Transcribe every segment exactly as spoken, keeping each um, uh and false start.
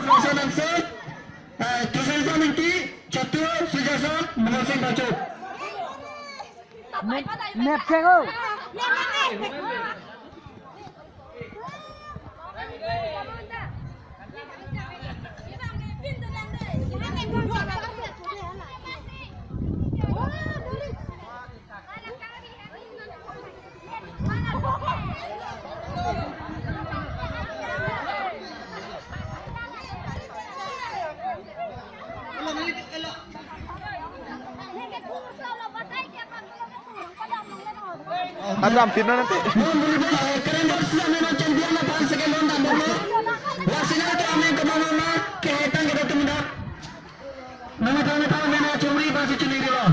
Sudarshan Hanse, eh, Tusenson Ingti, Chatu, Sudarshan, Mangal Singh Bachok. Nep, nep cek o. Adam, pinna nanti. Non volleyball, eh, keren dari sisa mena champion na pan second round dan dulu. Wasina itu amen ke mana na, ke hetang kita tumda. Nama tahu tahu mena chumri pasi chuli dulu.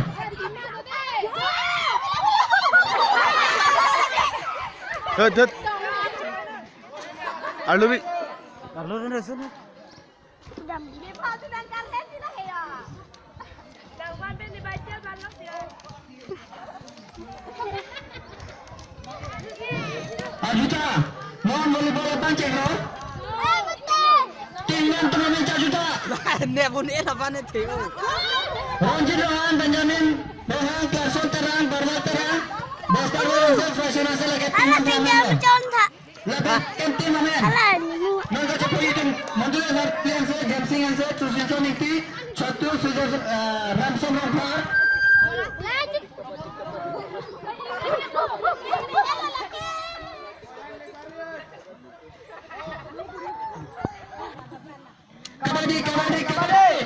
Hut, hut. Arlo bi. Arlo bi, arlo bi. Arjuta, non volleyball aphan chenglo. Team non tournament arjuta. Ne bun e laban ne theo. Ranjit Rohan, Benjamin Rohan, Clarkson Terang, Barwal Terang, Bostar Rohan, Fashion Asal lagi team non tournament. Lapen ken team amen. Ala, ni mu. Non kachepo itum Manjula Hanse, James Singh Hanse, Tusinson Ingti, Chatu, Sujo, eh, Ramson Rongphar. Kabaddi, kabaddi, kabaddi.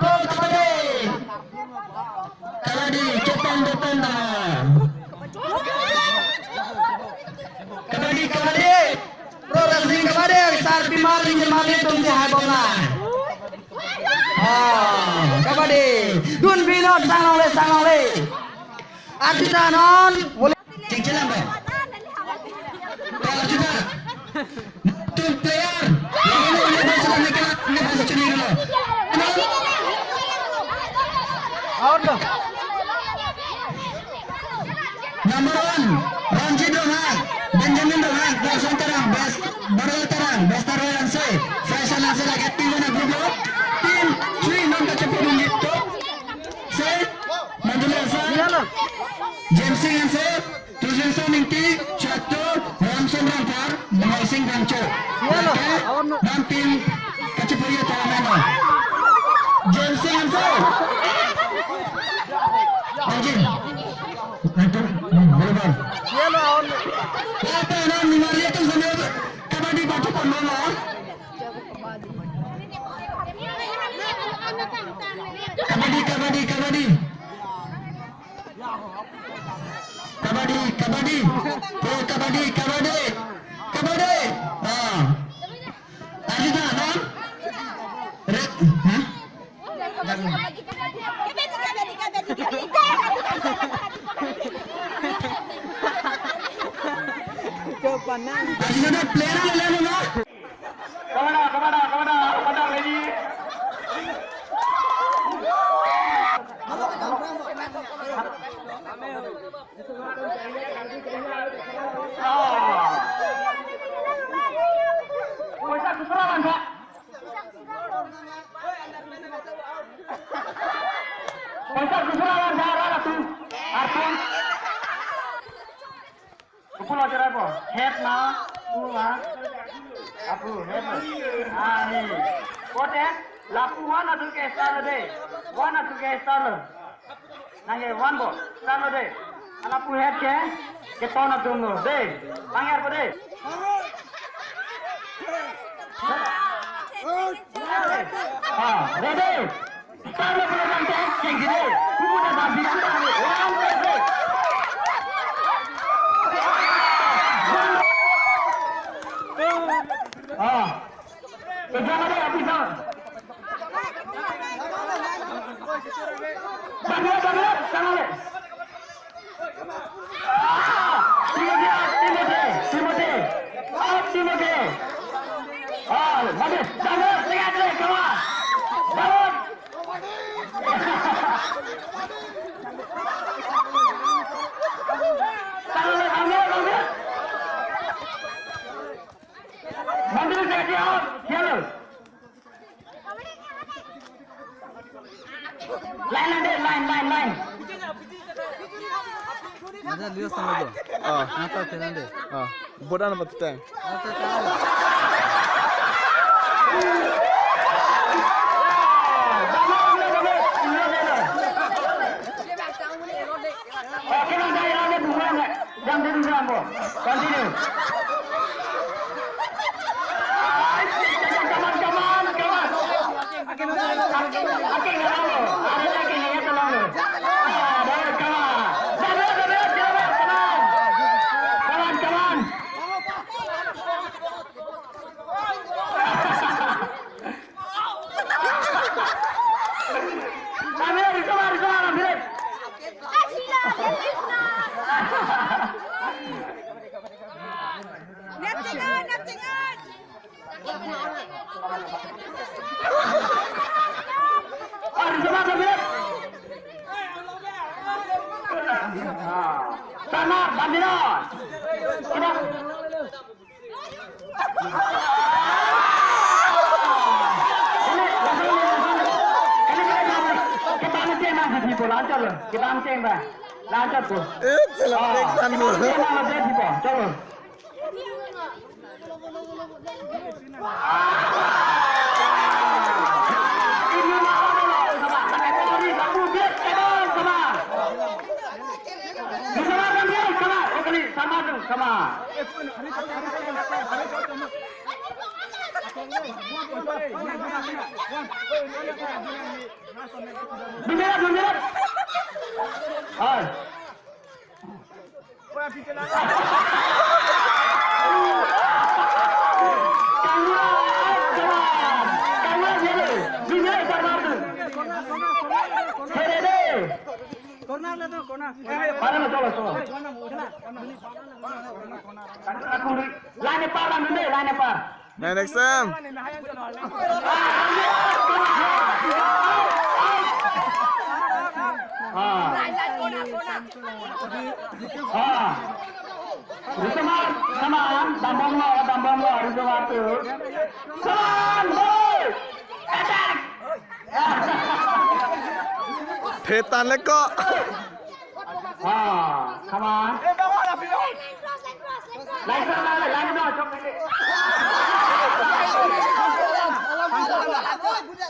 Oh, kabaddi. Kabaddi, chepang depan dah. Kabaddi, kabaddi. Pro wrestling kabaddi, sar pimar ring mali tum se hai bomna. Ah, kabaddi. Dun binot sang longle, sang longle. Arjuta non. Chingchilam ba. Arjuta. Tum player. Lalu ini bahasa ini kan, ini bahasa curi dulu. Out lo. Number one, Ranjit Rohan, Benjamin Rohan, Clarkson Terang, Bas, Barwal Terang, Bostar Royal Hanse, Faisal Hanse lagi team mana grup lo. Team three non kachepo dun gitu. Se, Manjula Hanse, James Singh Hanse, Tusinson Ingti, Chatu, Ramson Rongphar, Mangal Singh Rangcho. Iya lo, awan lo. Nam team kachepo ya ta mena. James Singh Hanse. Anjing. Nanti, hmm, boleh bang. Iya lo, awan lo. Apa yang ni mari itu sambil kabaddi batu pon mama. Kabaddi, kabaddi, kabaddi. Kabaddi, kabaddi. Oh, kabaddi, kabaddi. Kabaddi. Ah. Arjuta, non? Re-, hah? Coba nang. Arjuta, player lele, non? Kemana, kemana, kemana? Kemana lagi? Ah. Paisa kusura bangsa. Paisa kusura bangsa, rara tu. Arpun. Kupul ajar apa? Head na, pu na. Apu, head na. Ah, ni. Kote, lapu one atu ke start de. One atu ke start. Nangke one bo, start de. Lapu head ke, keton atum lo. De, pangar po de. Ah, ready. Start lo pulo nangke, sing sini. Kubu na basi yang tadi. One, two, three. Ah. Jangan ada yang bisa. Bangla, bangla, jangan ada. Ah, Timothy, Timothy, Timothy. Ah, Timothy. Ah, mati. Jangan, lihat, lihat, kawan. Bangun. Tangan, tangan, tangan. Mandir jadi out, yellow. Ada lios tanglo do. Oh. Nata tenang de. Oh. Bodan apa tutang? Nata tenang. Continue. Come on, come on, come on. Sama, Bambino. Kita menceng masih di bola, lancar loh. Kita menceng, Bang. Lancar tuh. Eh, salah break tan dulu. Kita menceng masih di bola, coba. Hai. Line apart, line apart. Next time. Ah. Ah. Risomar, saman, dambomlo, dambomlo, risomar tu. Saman, boy! Attack! Thetan le ko. Ah, come on. Line, line, line, line, line, line.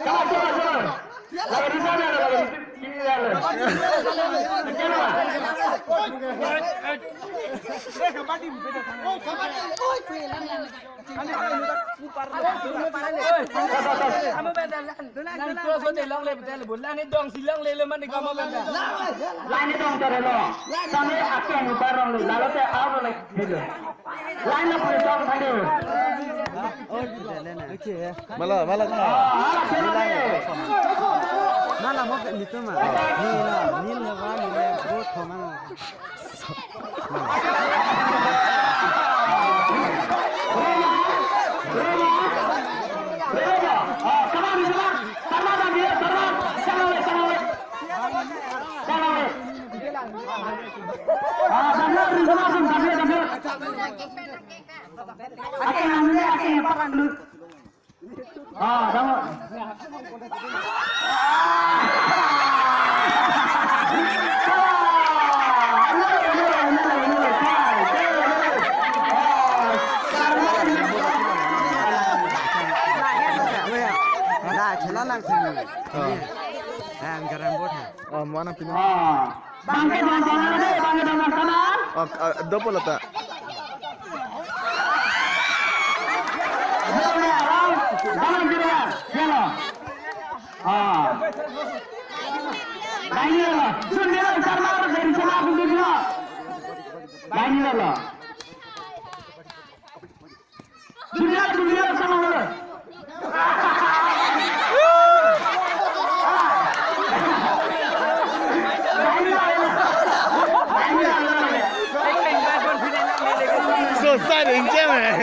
Come on, come on, come on. Lagi di sana, lagi di sini, ya, lo. Jangan, Pak. Line dong si longle betul, Bu. Line dong si longle lo, mane kamu betul. Line dong terus lo. Sampai aku yang lupa orang lo. Lalu saya out lagi gitu. Line lo punya dong tadi. Mala, mala ka. Ah, ah, sini lagi. Mala mo ke nitu ma. Nila, nila ba, nila bo thoma. Ah, dangor, dangor, dangor, dangor. Ake nang dulu, ake yang pakan dulu. Ah, dangor. Nah, chela lang sini. Oh. Nah, anggaran buat. Oh, mana pindah? Ah. Bangke bang bang ade, bangke bang bang sana. Oh, ah, double ata. Double ya, bang. Bang jira, jalo. Ah. Bang jira, sun jira, sarma, dari sana pun jira. Bang jira. Dunia, dunia sama dulu. Susah deh, Ince, men.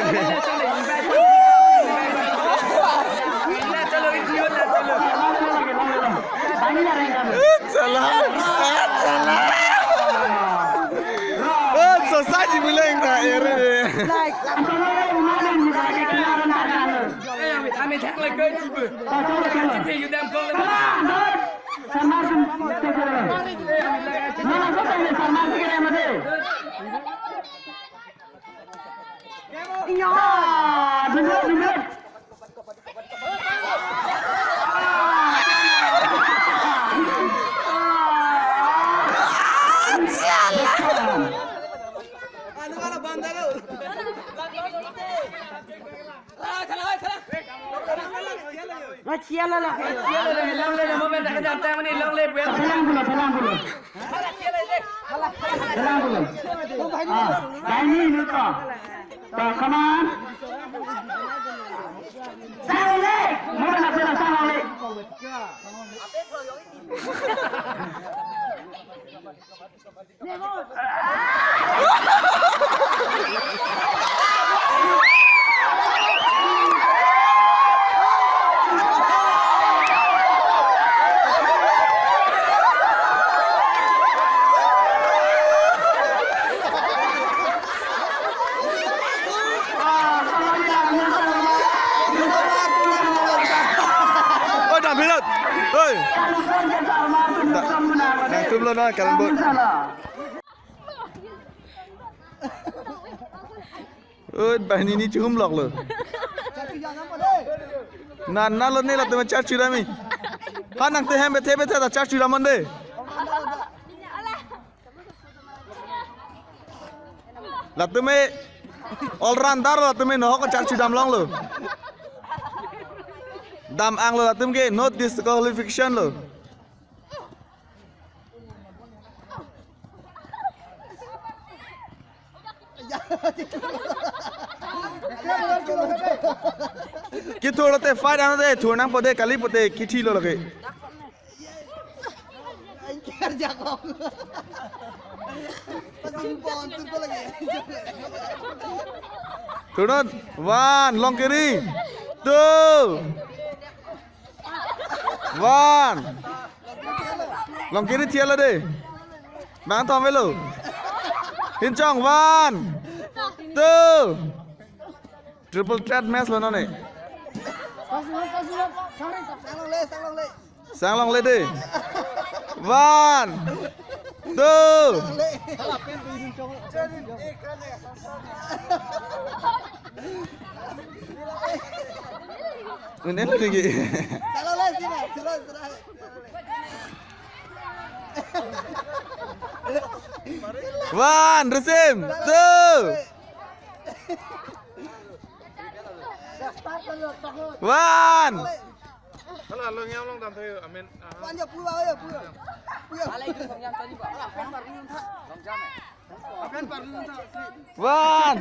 Salah, salah. Oh, susah ji bilang tak, ya, ini. Lachia la la. Lachia la la, long le, mo ben ta kejam tang mani long le, buat. Selang pulo, selang pulo. Selang pulo. Ah, dai ni nu to. To, come on. Sang le, mo ben ta sang le. Oi, dam hirat. Oi. Da, nangtum lo na, karan bo. Oi, banghini ni chuhum lok lo. Na, na lo ne latum charchu dam mi. Ha nangtum hem bethe bethe ta charchu dam non de. Latum e all rounder, latum e nohok charchu dam long lo. Dam ang lo latum ke, no disqualification lo. Kithur te fight ano de, thur nangpo de, kali po de, kithi lo lake. Thur non, one, Longkiri, two, one. Longkiri thi-a lo de. Bang thom avelo. Hinchong, one, two. Triple threat match lo non ne. Sang longle, sang longle. Sang longle de. One, two. Unen lagi. Sang longle sini, terus, terus. One, resim, two. One. Hala, long yang long dam thayo, amen. Wan ya, puyo, ya, puyo. Puyo. Hala, itu long yang tadi, Pak. Hala, pen par minum, Pak. Long jam, ya. Pen par minum, Pak. One.